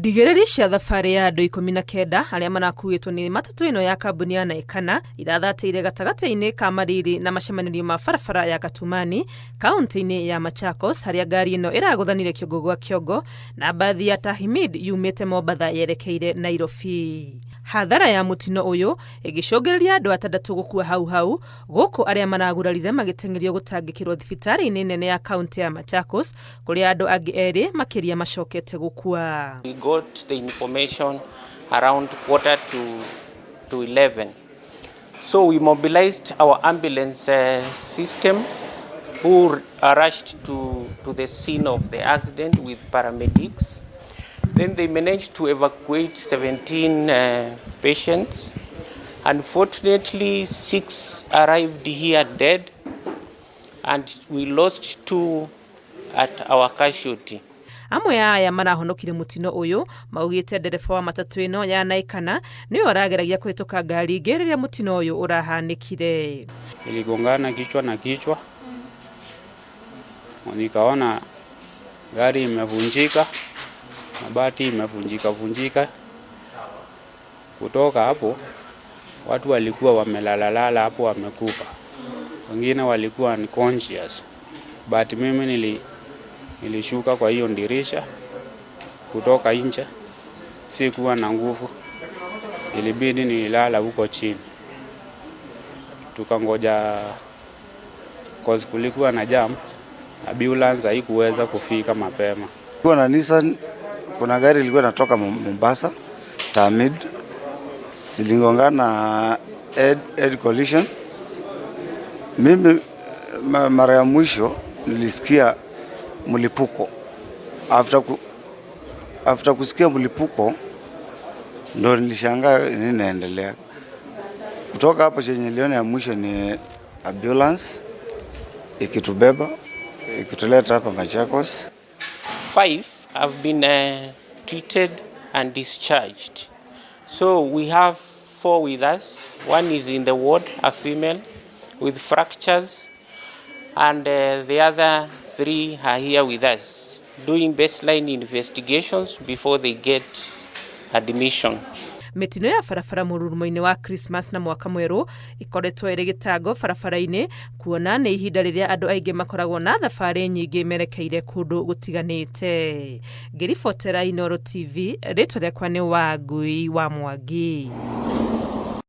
Ndigĩrĩri cia thabarĩ ya andũ 19 arĩa marakuĩtwo nĩ matatũ ĩno ya kambuni ya Naekana irathatĩire gatagatĩ-inĩ ka Mariri na macemanĩrio ma barabara ya Katumani kaunti-inĩ ya Machakos harĩa ngari ĩno ĩragũthanire kĩongo gwa kĩongo na mbathi ya Tahimid yumĩte Mombatha yerekeire Nairobi. Hathara ya mũtino ũyũ ĩgĩcũngĩrĩria andũ atandatũ gũkua hau hau gũkũ arĩa maragurarire magĩteng'erio gũtangĩkĩrwo thibitarĩ-inĩ nene ya kaunti ya Machakos kũrĩa andũ angĩ erĩ makĩria macokete gũkua. We got the information around quarter to 11. So we mobilized our ambulance system who rushed to the scene of the accident with paramedics. Then they managed to evacuate 17 patients. Unfortunately, 6 arrived here dead and we lost 2 at our casualty. Amwe a aya marahonokire mũtino ũyũ maugĩte ndereba wa matatũ ĩno ya Naikana nĩwe ũrageragia kũhĩtũka ngari ingĩ rĩrĩa mũtino ũyũ ũrahanĩkire. Iligongana kichwa na kichwa, nikaona gari imevunjika, mabati imevunjika vunjika. Kutoka hapo watu walikuwa wamelalalala hapo wamekufa, wengine walikuwa unconscious, but mimi nilishuka kwa hiyo dirisha kutoka nje, sikuwa na nguvu, ilibidi nilala huko chini. Tukangoja cause kulikuwa na jam, ambulance haikuweza kufika mapema. Kulikuwa na Nissan, kuna gari ilikuwa inatoka Mombasa, Tamid, ziligongana head collision. Mimi mara ya mwisho nilisikia mlipuko. After kusikia mlipuko ndo nilishangaa nini inaendelea. Kutoka hapo chenye niliona ya mwisho ni ambulance ikitubeba ikituleta hapa Machakos. 5 have been treated and discharged. So we have 4 with us. One is in the ward, a female with fractures, and the other 3 are here with us doing baseline investigations before they get admission. Mĩtino ya barabara mũrurumo-inĩ wa Christmas na mwaka mwerũ ĩkoretwo ĩrĩ gĩtango barabara-inĩ kuona nĩ ihinda rĩrĩa andũ aingĩ makoragwo na thabarĩ nyingĩ merekeire kũndũ gũtiganĩte. Ngĩribotera Inooro TV, rĩtwa rĩakwa nĩ Wangui wa Mwangi.